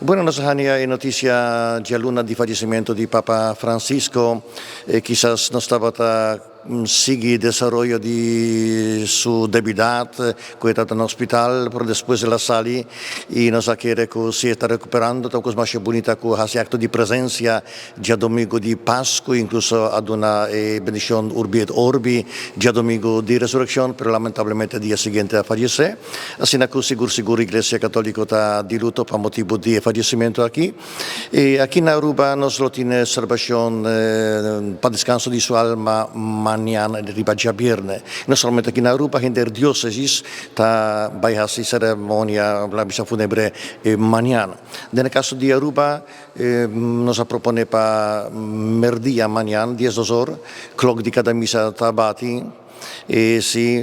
Bueno, nos a haña e notisia djaluna di fayesimentu di Papa Francisco. Kisas nos tabata sigui desaroyo di su debilidad cu e tabata na hospital, pero despues el a sali y nos a kere cu si e ta recuperando ta un cos masha bunita cu haci acto di presencia djadomingo di Pascu, incluso a duna e bendicion Urbi et Orbi djadomingo di Resurreccion, pero lamentablemente dia siguiente a fayece. Asina cu sigur sigur Iglesia Catolico ta di luto pa motibo di e fayecimento aki. Y aki na Aruba nos lo tin e celebracion pa descanso di su alma mañana riba djabierne. No solamente aki na Aruba, henter diocesis ta bay haci ceremonia, la misa funebre mañana. Den e caso di Aruba nos a propone pa merdia mañana, 12 or, klok di cada misa ta bati. I si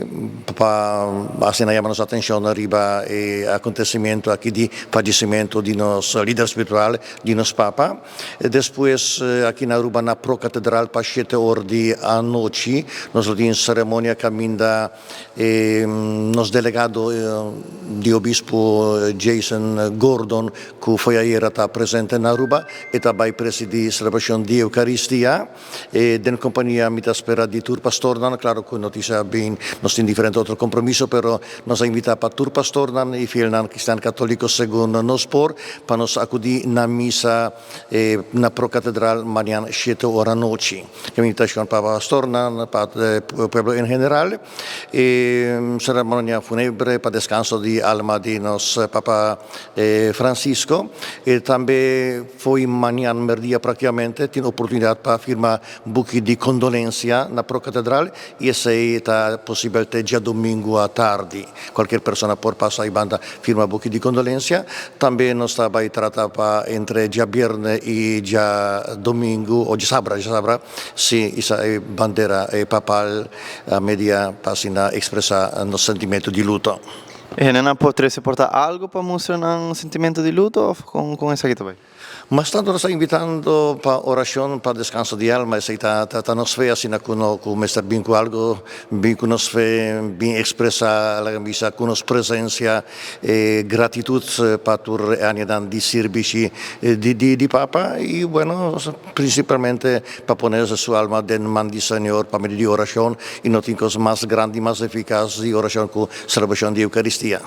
pa asina yama nos atencion riba e acontecimiento aki di fallecimiento di nos lider spiritual, di nos Papa. Despues aki na Aruba na Pro Catedral pa shete or di anochi nos lo tin ceremonia caminda e nos delegado di Obispo Jason Gordon cu fo'i ayera ta presente na Aruba e ta bay presidi celebracion di Eucaristia. E den kompania mi ta spera di tur pastornan, klaro ku no tin sa bin, nos tin diferente otro kompromiso, pero nos a invitá pa tur pastornan i fielnan kristian katoliko segun nos por, pa nos akudí na misa na Pro-Katedral mañan shete ora anochi. E invitashon pa pastornan, pa pueblo en general. E seremonia funebre pa deskanso di alma di nos Papa Francisco. E tambe fo'i mañan merdia praktikamente tin oportunidat pa firma buki di kondolensia na Pro-Katedral i esei ta posibel te djadumingu atardi. Kualkier persona por pasa i banda firma buki di kondolensia. Tambe nos ta bai trata pa entre djabierne i djadumingu o djasabra, djasabra, si isa e bandera e papal a media pa asina expresa nos sentimento di luto. E hendenan por trece por ta algo pa mustra nan sentimento di luto of con con esaki ta bay? Mas tanto nos ta invitando pa oracion pa descanso di alma, esey ta ta nos fe asina cu no cu mester bin cu algo, bin cu nos fe, bin expresa laga bisa cu nos presencia E gratitud pa tur e añanan di sirbishi di Papa y bueno principalmente pa pone su alma den man di Señor pa medio di oracion y no tin cos mas grandi mas eficaz di oracion cu celebracion di Eucaristia.